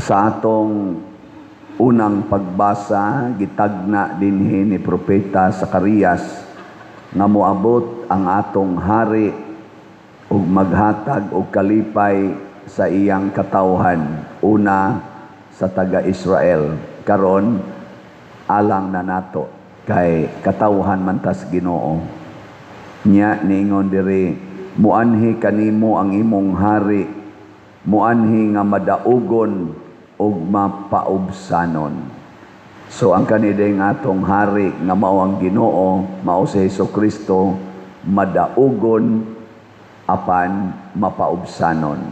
Sa atong unang pagbasa, gitagna dinhi ni Propeta Zacarias nga moabot ang atong hari ug maghatag og kalipay sa iyang katawhan, una sa taga-Israel. Karon alang na nato kay katawhan man tas Ginoo. Nya niingon diri, "Muanhi kanimo ang imong hari, muanhi nga madaugon ug mapaubsanon." So ang kanideng atong hari nga mao ang Ginoo, mao si Hesus Kristo, madaugon apan mapaubsanon.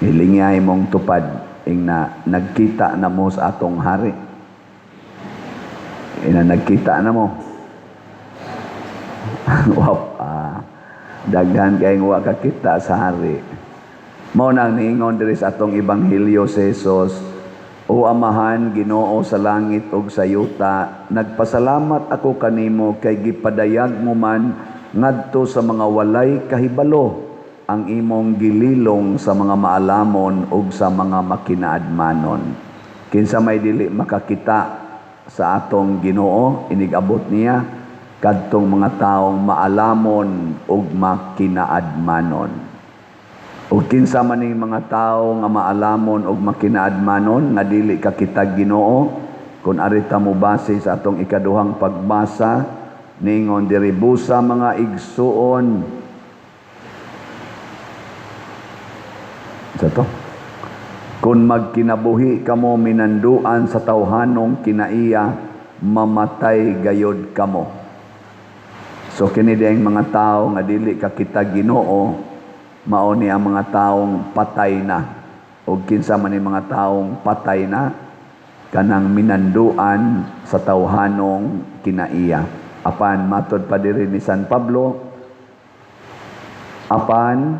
Hilingay mong tupad ing na nagkita na mo sa atong hari. Ina nagkita na mo. Wow, daghan kay wa kakita sa hari. Mao nang niingon diri sa atong ebanghelyo si Jesus, "O Amahan, Ginoo sa langit ug sa yuta, nagpasalamat ako kanimo kay gipadayag mo man ngadto sa mga walay kahibalo ang imong gililong sa mga maalamon ug sa mga makinaadmanon." Kinsa may dili makakita sa atong Ginoo inigabot niya kadtong mga taong maalamon ug makinaadmanon? Ug kinsa man ning mga tawo nga maalamon ug makinaadmanon nga dili kakita Ginoo? Kung arita mo base sa atong ikaduhang pagbasa, ningon diri, "Busa, mga igsuon," sa to, "Kung magkinabuhi kamo minanduan sa tawhanong kinaiya, mamatay gayod kamo." So kini ang mga tao nga dili kakita Ginoo, mao ni ang mga taong patay na. O kinsa man ni mga taong patay na? Kanang minanduan sa tawhanong kinaiya. Apan matod pa diri ni San Pablo, "Apan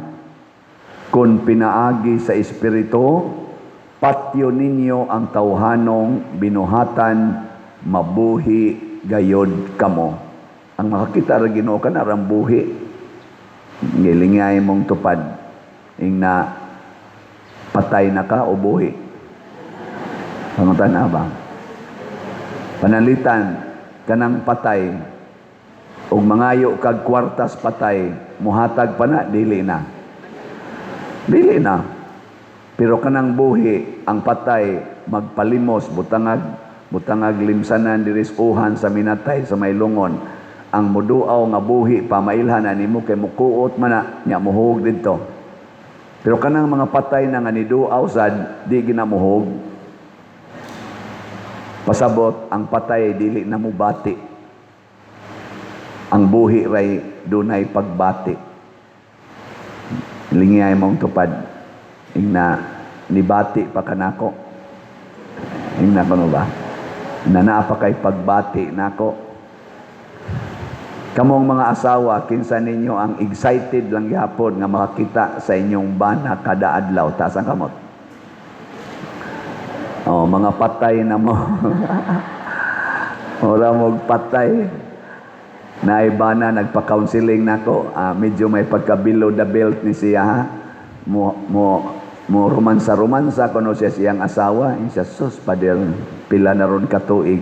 kung pinaagi sa Espiritu patyo ninyo ang tawhanong binuhatan, mabuhi gayod kamo." Ang makakita ra Ginoo kana rang buhi. Ngilingay mong tupad ing na patay na ka o buhi? Pangutan na ba? Panalitan kanang patay ug mangayo kag kwartas patay, muhatag pa na? Dili na, dili na. Pero kanang buhi, ang patay magpalimos, butangag butangag limsanan diri sa uhan sa minatay sa may lungon. Ang muduaw nga buhi pa, mailhan na nimo kay mukuot man na nya, muhug didto. Pero kanang mga patay na nga niduaw sad, di ginamuhog. Pasabot, ang patay dili na mubati. Ang buhi ray dunay pagbati. Lingiyay mong tupad ing na nibati pa kanako. Ing na kuno ba na naa pa kay pagbati nako? Kamong mga asawa, kinsa ninyo ang excited lang gyapon nga makakita sa inyong bana kada adlaw? Taas ang kamot. Oh, mga patay na mo. Ora mo patay. Naay bana nagpa-counseling nako, medyo may pagka-below the belt ni siya ha. Mo romansa-romansa kuno siya siyang asawa. Siya, "Sus, pader, pila na ron katuig.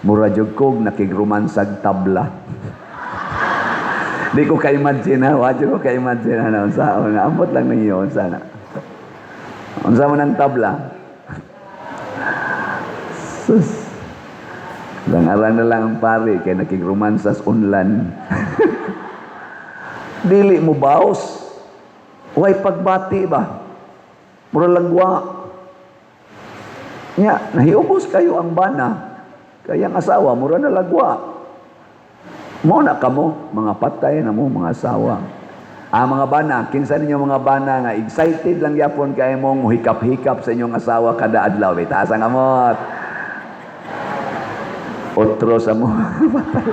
Mura jud kog nakigromansag tabla." Di ko ka-imagine ha, wa ko ka-imagine ha, na unsa nga ambot lang ninyo unsa na. Unsa man ang tabla? Sus. Langaran na lang ang pare kay nakigromansas unlan. Dili mo baos. Way pagbati ba? Mura lagwa. Nya, nahiubos kayo ang bana. Kaya ang asawa, mura na lagwa. Mo na kamo, mga patay na mo, mga asawa. Ah, mga bana, kinsa ninyo mga bana nga excited lang yapon kay mong hikap-hikap sa inyong asawa kada adlaw? Itaas ang kamot. Otro sa mo. Patay.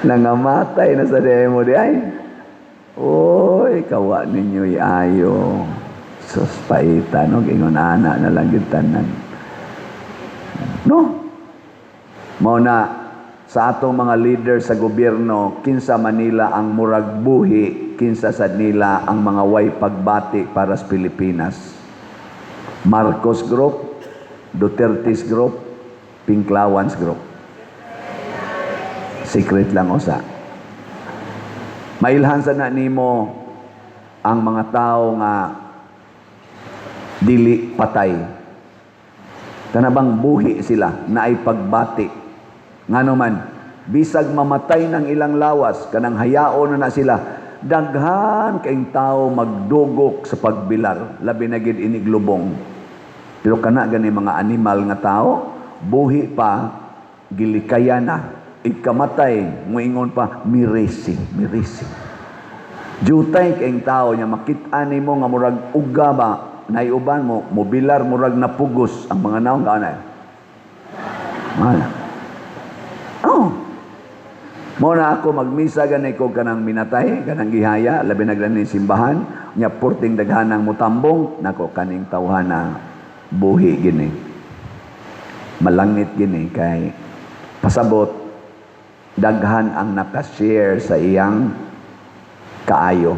Nangamatay na sa demo di ay. Oy, kawa ninyo ayo. Sus, paita no, ingon ana na lang gyud tanan. No? Mao na sa atong mga leader sa gobyerno, kinsa Manila ang murag buhi, kinsa sa nila ang mga way pagbati para sa Pilipinas? Marcos Group, Duterte's Group, Pinklawans Group. Secret lang usa. Mailhan sa na nimo ang mga tao nga dili patay. Kanabang buhi sila na ay pagbati. Ngano man, bisag mamatay ng ilang lawas, kanang hayaon na na sila, daghan kayong tao magdugok sa pagbilar, labi na gid iniglubong. Pero kana gani mga animal nga tao, buhi pa, gilikaya na, ikamatay, muingon pa, mirisi, mirisi. Jutay kayong tao niya makita nimo nga murag uga ba, naiuban mo, mobilar murag napugos ang mga naong kaanay. Mana. Oh. Mo na ako magmisa gani ko kanang minatay, kanang gihaya, labi na gani simbahan, nya purting daghanang mutambong, nako, kaning tawhana buhi gini. Malangit gini kay pasabot daghan ang nakashare sa iyang kaayo.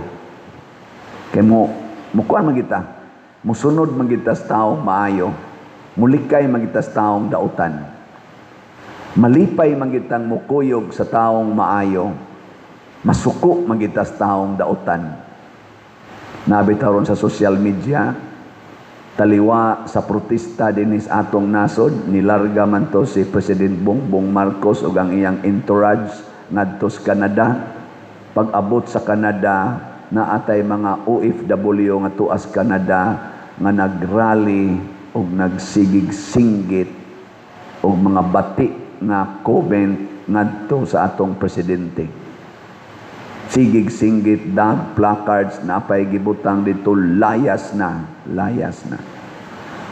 Kay mo mukuan man kita, musunod man kita sa taong maayo, mulikay man kita sa taong dautan. Malipay man kitang mukuyog sa taong maayo, masuko man kita sa taong dautan. Nabitaw ron sa social media, taliwa sa protesta dinis atong nasod, nilarga man to si President Bongbong Marcos ug ang iyang entourage ngadto sa Canada. Pag-abot sa Canada, naatay mga OFW nga tuas Canada nga nagrally ug nagsigig singgit og mga bati nga comment ngadto sa atong presidente. Sigig singgit, dag placards na pay gibutang dito, "Layas na, layas na."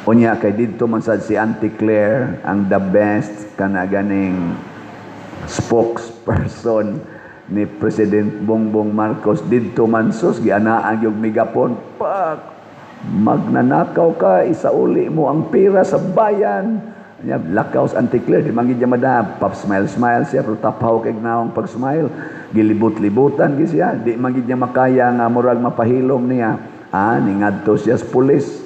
Unya kay didto man sad si Auntie Claire, ang the best kana ganing spokesperson ni President Bongbong Marcos, didto man sus gianaan yung megapon, "Pak, magnanakaw ka, isauli mo ang pera sa bayan." Nya lakaw sa Auntie Claire, di man gid niya madahab, pap smile smile siya pero tapaw kay naong pag smile, gilibot-libutan gyud siya, di man gid niya makaya nga murag mapahilom niya. Ah, ningadto siya sa pulis.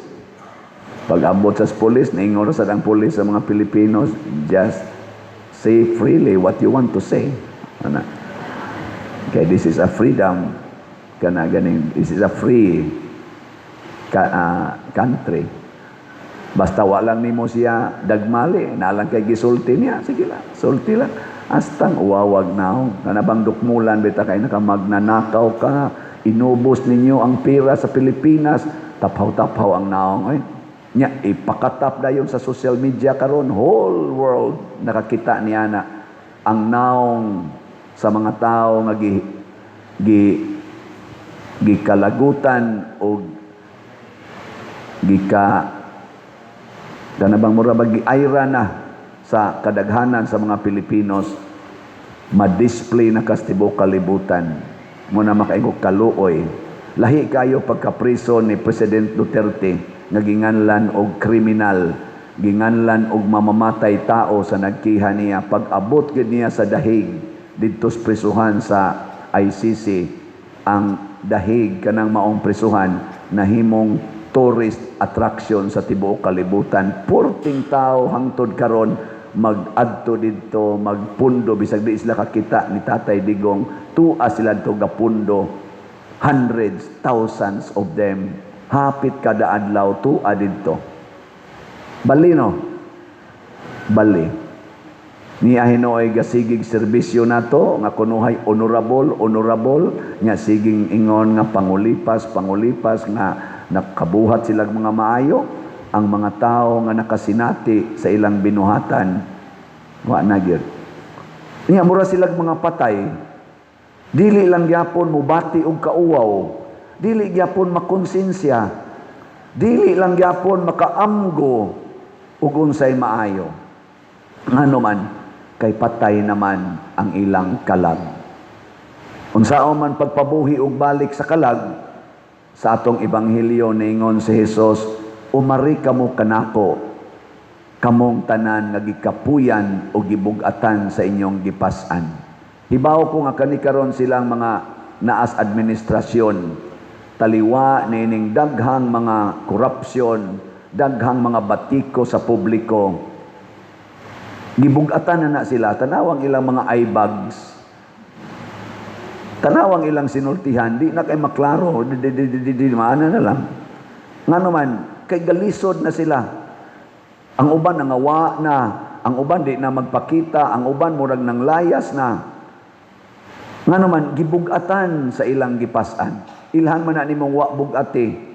Pag abot sa pulis, niingon sa ang pulis sa mga Pilipinos, "Just say freely what you want to say." Ana. Okay, this is a freedom kana ganing, this is a free country. Basta wa lang nimo siya dagmali, na lang kay gisulti niya, sige lang, sulti lang. Astang uwawag naong, kana bang dukmulan bita kay naka magnanakaw ka, inubos ninyo ang pera sa Pilipinas, taphaw-taphaw ang naong. Ay, nya ipakatap dayon sa social media karon, whole world nakakita niya na ang naong sa mga tao nga gi, gi gikalagutan o gika kana bang mura ba giayra na sa kadaghanan sa mga Pilipinos, ma-display na kas tibuok kalibutan mo na makaingo kaluoy. Lahi kayo pagkapriso ni President Duterte nga ginganlan og kriminal, ginganlan og mamamatay tao sa nagkiha niya. Pag abot gid niya sa Dahig didto sa prisuhan sa ICC, ang Dahig kanang maong prisuhan nahimong tourist attraction sa tibuok kalibutan. Purting tao hangtod karon mag-adto didto, magpundo, bisag di sila kakita ni Tatay Digong, tua sila dito gapundo, hundreds, thousands of them, hapit kada adlaw tua didto. Bali no? Bali. Niya hinuoy gasigig serbisyo nato nga kunuhay honorable, honorable, nya siging ingon nga pangulipas, pangulipas nga nakabuhat sila mga maayo, ang mga tao nga nakasinati sa ilang binuhatan wa na gyud. Nya mura silag mga patay. Dili lang gyapon mubati og kauwaw, dili gyapon makonsensya, dili lang gyapon makaamgo ug unsay maayo. Ngano man kay patay naman ang ilang kalag. Unsaon man pagpabuhi og balik sa kalag? Sa atong ebanghelyo niingon si Jesus, "Umari kamo kanako, kamong tanan nga gikapuyan o gibug-atan sa inyong gipas-an." Hibaw ko nga kani karon silang mga naas administrasyon, taliwa niining daghang mga korupsyon. Daghang mga batiko sa publiko. Gibugatan na na sila. Tanawang ilang mga eye bags. Tanawang ilang sinultihan, di na kay maklaro, di, di, di, di, di, di, maana na lang. Nga naman, kay galisod na sila. Ang uban nangawa na, ang uban di na magpakita, ang uban murag nang layas na. Nga naman, gibugatan sa ilang gipasan. Ilhan man na nimong wa bugati.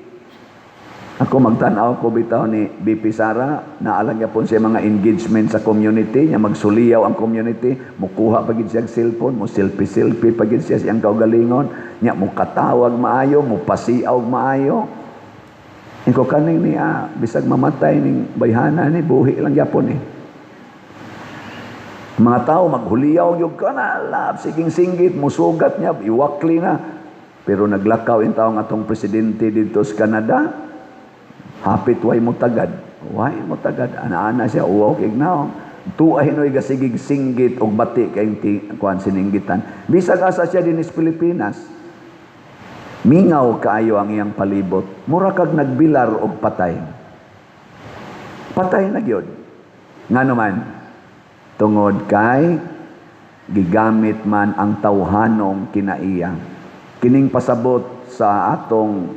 Ako magtan-aw ko bitaw ni BP Sara, naalang yapon siya mga engagement sa community, nya magsuliyaw ang community, mukuha pa gid siya og cellphone, mo selfie-selfie pa gid siya siyang kaugalingon, nya mukatawag maayo, mupasiaw maayo. Inko kaning niya, bisag mamatay ning bayhana ni, buhi lang yapon eh. Mga tao maghuliyaw gyud ka na, lab, siging singgit, musugat niya, iwakli na. Pero naglakaw in taong atong presidente dito sa Canada, hapit way mo tagad. Way mo tagad. Ana-ana siya, uwaw kay gnaw. Tuwa hinoy gasigig singgit og bati kay kuan sininggitan. Bisag asa siya dinhi sa Pilipinas, mingaw kaayo ang iyang palibot. Mura kag nagbilar og patay. Patay na gyud. Ngano man, tungod kay gigamit man ang tawhanong kinaiya. Kining pasabot sa atong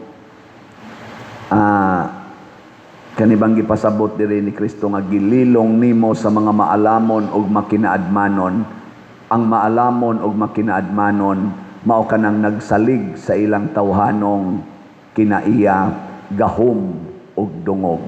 kanibang gipasabot diri ni Kristo nga gililong nimo sa mga maalamon ug makinaadmanon. Ang maalamon ug makinaadmanon mao kanang nagsalig sa ilang tawhanong kinaiya, gahom ug dungog.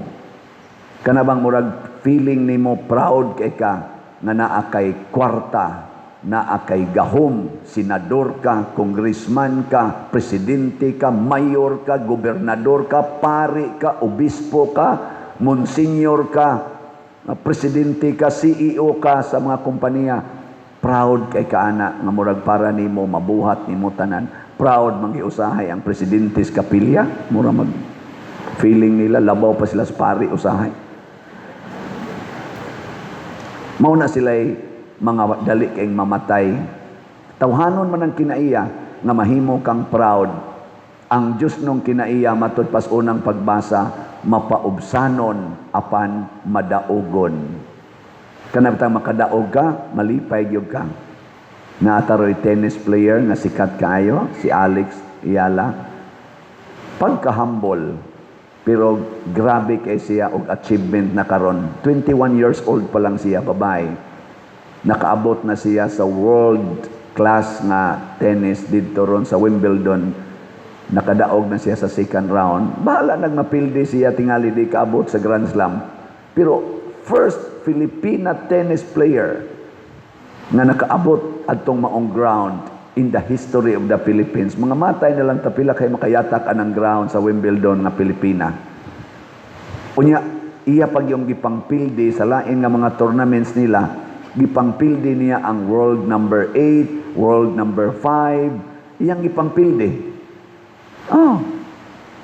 Kana bang murag feeling nimo proud kay ka nga naa kay kwarta, naa kay gahom, senador ka, congressman ka, presidente ka, mayor ka, gobernador ka, pari ka, obispo ka, monsenyor ka, presidente ka, CEO ka sa mga kompanya. Proud kay kaana nga murag para nimo mabuhat nimo tanan. Proud mangiusahay ang presidente sa kapilya, mura mag feeling nila labaw pa sila sa pari usahay. Mao na sila'y mga dali kayong mamatay. Tawhanon man ang kinaiya nga mahimo kang proud. Ang Diyos nung kinaiya matud pas unang pagbasa, mapaubsanon apan madaugon. Kana bitang makadaog ka, malipay gyud ka. Naataroy tennis player nga sikat kaayo, si Alex Eala. Pagka-humble, pero grabe kay siya og achievement na karon. 21 years old pa lang siya, babae. Nakaabot na siya sa world class nga tennis didto ron sa Wimbledon. Nakadaog na siya sa second round. Bahala nagmapildi siya, tingali di kaabot sa Grand Slam. Pero first Filipina tennis player nga nakaabot adtong maong ground in the history of the Philippines. Mga matay na lang tapila kay makayatak anang ground sa Wimbledon nga Pilipina. Unya, iya pag yung gipangpildi sa lain nga mga tournaments nila, gipangpildi niya ang world number 8, world number 5, iyang gipangpildi. Oh,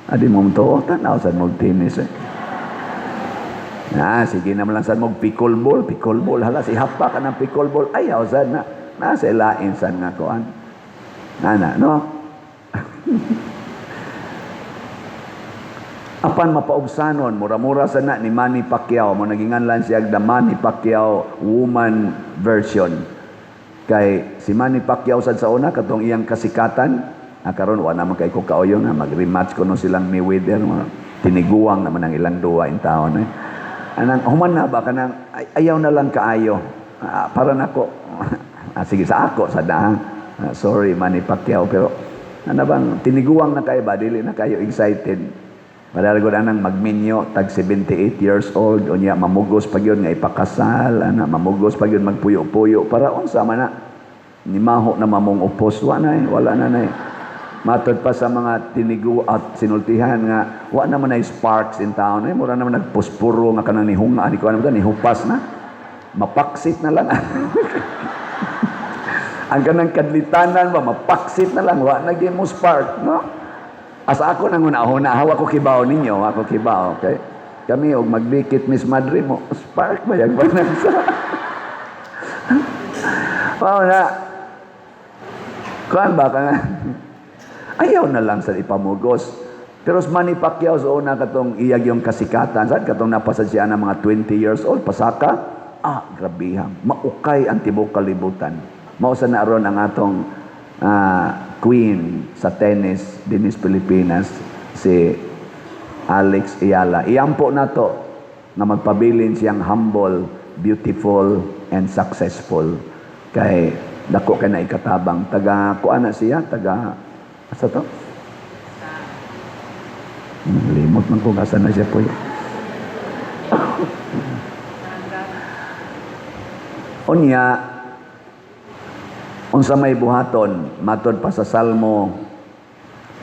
adi mo to, tanaw sa mo tennis eh. Na, sige naman lang sa mo pickleball, pickleball, hala si hapa ka ng pickleball, ayaw sad na, nasa lain sad nga kuan. Ana, no? Apan mapaubsanon, mura-mura sa na ni Manny Pacquiao, mo naginganlan siya the Manny Pacquiao woman version. Kay si Manny Pacquiao sad sa una katong iyang kasikatan, karon wa naman kay ko kaoyo na mag-rematch kuno silang Mayweather, mga tiniguang naman ang ilang duwa in taon eh. Anang human na ba kanang ayaw na lang kaayo. Para nako. Sige sa ako sa da. Sorry Manny Pacquiao, pero ano bang tiniguang na kayo ba, dili na kayo excited. Madaragod anang magminyo tag 78 years old unya mamugos pa gyud nga ipakasal ana, mamugos pa gyud magpuyo-puyo para unsa man na nimaho na mamong upos, wa na eh, wala na na eh. Matod pa sa mga tinigu at sinultihan nga wa naman na sparks in town eh, mura naman nagpuspuro nga kanang nihunga ani ko ano ba nihupas na, mapaksit na lang. Ang kanang kadlitanan ba mapaksit na lang, wa na gyud mo spark, no? Asa ako nang una-una, hawa ko kibaw ninyo, ako kibaw, okay? Kami og magdikit Miss Madre mo, spark ba yag ba sa? Mao na. Kuan ba ka nga? Ayaw na lang sa ipamugos. Pero si Manny Pacquiao sa una, katong iyag yung kasikatan, sad katong napasad siya ng mga 20 years old, pasaka, grabihan. Maukay ang tibok kalibutan. Mao sa na aron ang atong queen sa tennis dinis Pilipinas, si Alex Eala. Iampo nato nga magpabilin siyang humble, beautiful, and successful. Kay dako kay na ikatabang. Taga kuan na siya, taga asa to? Limot man ko asa na siya po. Unya, unsa may buhaton, matod pa sa Salmo,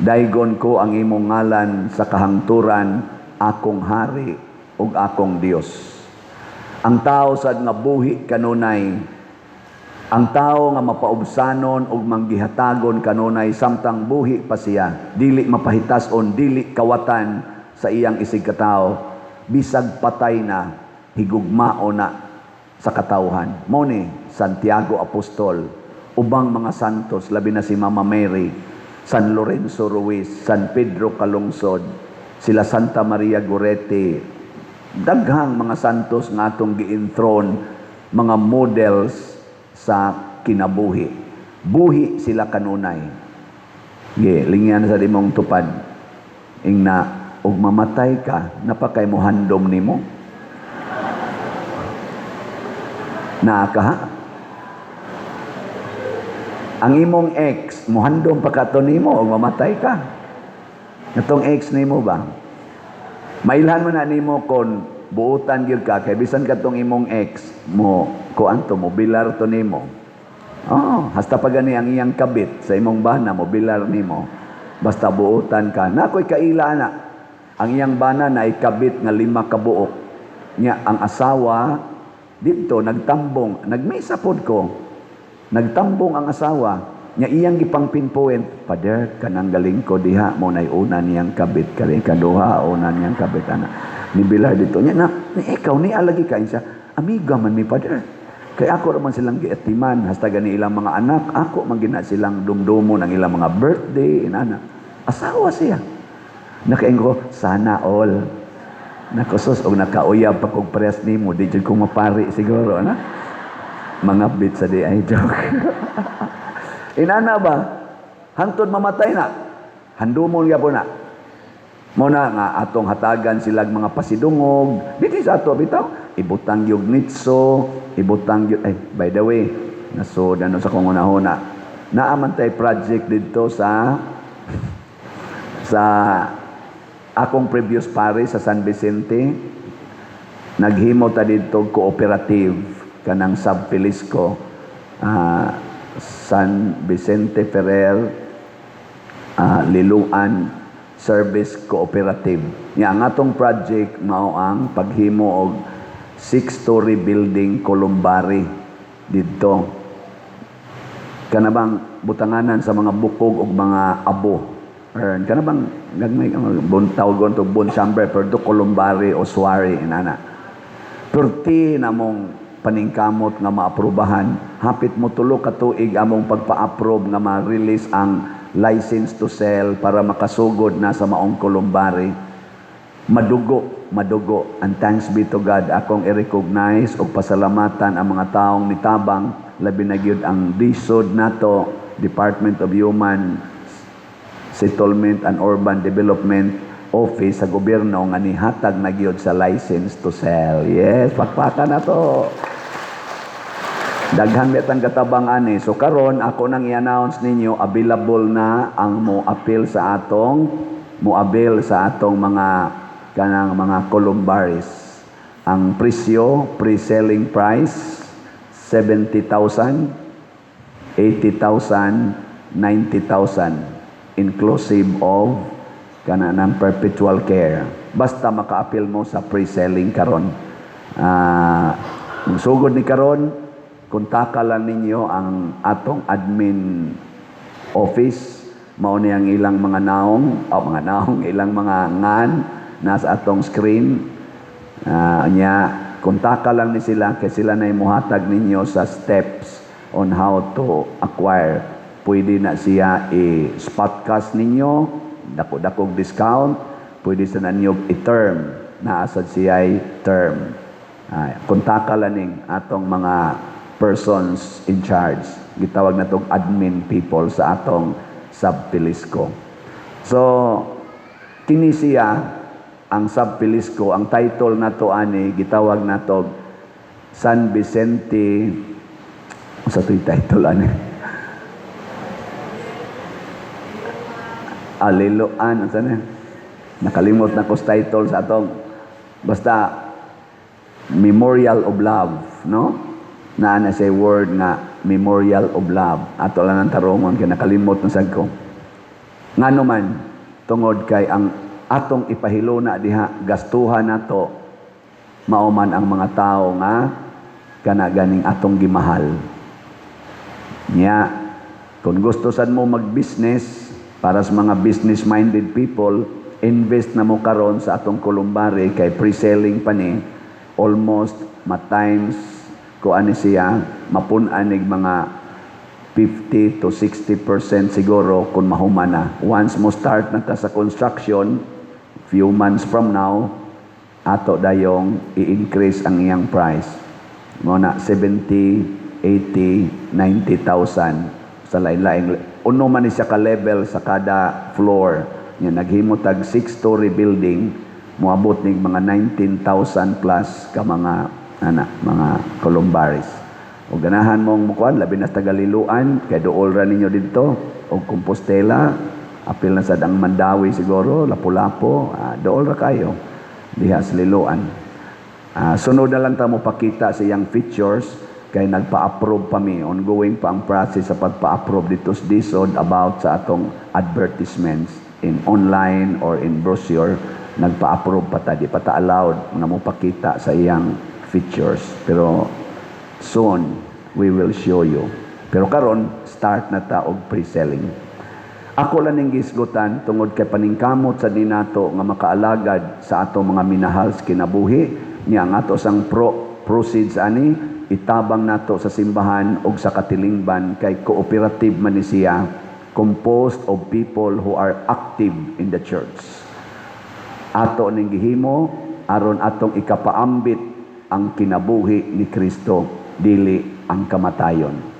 "Daygon ko ang imong ngalan sa kahangturan, akong hari ug akong Dios." Ang tao sad nga buhi kanunay, ang tao nga mapaubsanon ug manggihatagon kanunay samtang buhi pa siya, dili mapahitason, dili kawatan sa iyang isig katao, bisag patay na, higugmao na sa katawhan. Mao ni Santiago Apostol, ubang mga santos, labi na si Mama Mary, San Lorenzo Ruiz, San Pedro Calungsod, sila Santa Maria Goretti, daghang mga santos nga atong gi-enthrone, mga models sa kinabuhi. Buhi sila kanunay. Ge, lingyan sa imong tupad. Ingna, ug mamatay ka, napakay mo handom nimo. Naa ka ha? Ang imong ex, muhandom pa ka to nimo ug mamatay ka. Katong ex nimo ba? Mailhan man na nimo kon buutan gyud ka kay bisan katong imong ex mo kuan to, mo bilar to nimo. Oh, hasta pa gani ang iyang kabit sa imong bana mo bilar nimo. Basta buutan ka. Na ako'y kaila na. Ang iyang bana na ikabit nga lima ka buok. Nya ang asawa didto nagtambong, nagmisa pod ko. Nagtambong ang asawa, nya iyang gipang pinpoint, "Father, kanang galing ko diha mo nay una niyang kabit, kani kaduha una niyang kabit ana." Ni bilar dito nya na, ni ikaw ni alagi ka siya. "Amiga man mi, Father. Kay ako raman silang giatiman, hasta gani ilang mga anak, ako man gina silang dumdumo ng ilang mga birthday, inana." Asawa siya. Nakaingon ko, "Sana all." Nakusos og nakauyab pa kog parehas nimo, di jud ko mapari siguro, na. Mga bit sa di ay joke. Inana ba? Hantod mamatay na. Handumon gyapon na. Mo na nga atong hatagan silag mga pasidungog. Dito sa ato bitaw, ibutang yung nitso, ibutang gyud. Ay, by the way, nasod ano sa kong unahuna. Naa man tay project didto sa akong previous parish sa San Vicente. Naghimo ta didto cooperative kanang Sub Felisco, San Vicente Ferrer Liloan Service Cooperative. Nya ang atong project mao ang paghimo og six-story building columbary didto. Kana bang butanganan sa mga bukog og mga abo. Or kana bang gagmay bon tawgon to bone chamber, pero do columbary o ossuary inana. Perti namong paningkamot nga maaprubahan. Hapit mo 3 ka tuig among pagpa-approve nga ma-release ang license to sell para makasugod na sa maong columbary. Madugo, madugo. And thanks be to God, akong i-recognize og pasalamatan ang mga taong nitabang, labi na gyud ang DHSUD nato, Department of Human Settlement and Urban Development Office sa gobyerno nga nihatag na gyud sa license to sell. Yes, pakpakan na to. Daghan bitang katabang ani. So karon ako nang i-announce ninyo, available na ang mo appeal sa atong mo avail sa atong mga kanang mga columbaries. Ang presyo, pre-selling price 70,000, 80,000, 90,000 inclusive of kana ng perpetual care. Basta maka-appeal mo sa pre-selling karon. Sugod ni karon, kontaka lang ninyo ang atong admin office. Mao ni ang ilang mga naong, o mga naong, ilang mga ngan nasa atong screen. Nya, kontaka lang ni sila kay sila na muhatag ninyo sa steps on how to acquire. Pwede na siya i-spot cash ninyo. Dako-dakog discount, pwede sa ninyo i-term. Naa sad siya'y term. Ay, kontaka lang ning atong mga persons in charge. Gitawag na tong admin people sa atong Sub-Pilisco. So, kini siya, ang Sub-Pilisco, ang title nato ani, gitawag nato San Vicente, sa ito'y title ani? Aliloan, ano na? Nakalimot na ko sa title sa atong, basta, Memorial of Love, no? Naa na say word nga Memorial of Love. Ato lang ang tarungon kay nakalimot na sad ko. Ngano man, tungod kay ang atong ipahiluna diha, gastuhan nato mao man ang mga tao nga kana ganing atong gimahal. Nya, kung gusto sad mo mag-business, para sa mga business-minded people, invest na mo karon sa atong columbary kay pre-selling pa ni, almost ma-times ko ani siya, mapun-an nig mga 50 to 60% siguro kung mahuman na. Once mo start na ta sa construction, few months from now, ato dayong i-increase ang iyang price. Mo na 70, 80, 90,000 sa lain-laing. Uno man ni siya ka level sa kada floor. Nya naghimo tag 6-story building, moabot ning mga 19,000 plus ka mga ana, mga columbaries. O ganahan mong mukuan, labi na sa taga Liloan, kay duol ra ninyo didto, og Compostela, apil na sad ang Mandaue siguro, Lapu-Lapu, duol ra kayo diha sa Liloan. Sunod na lang ta mo pakita sa iyang features kay nagpa-approve pa mi, ongoing pa ang process sa pagpa-approve dito sa DHSUD about sa atong advertisements in online or in brochure. Nagpa-approve pa ta, di pa ta allowed nga mo pakita sa iyang features, pero soon we will show you. Pero karon start na ta og pre-selling. Ako lang ning gisgutan tungod kay paningkamot sa ninato nga makaalagad sa ato mga minahal sa kinabuhi niya. Ang ato sang proceeds ani itabang nato sa simbahan ug sa katilingban kay cooperative man ni siya, composed of people who are active in the church. Ato ning gihimo aron atong ikapaambit ang kinabuhi ni Kristo, dili ang kamatayon.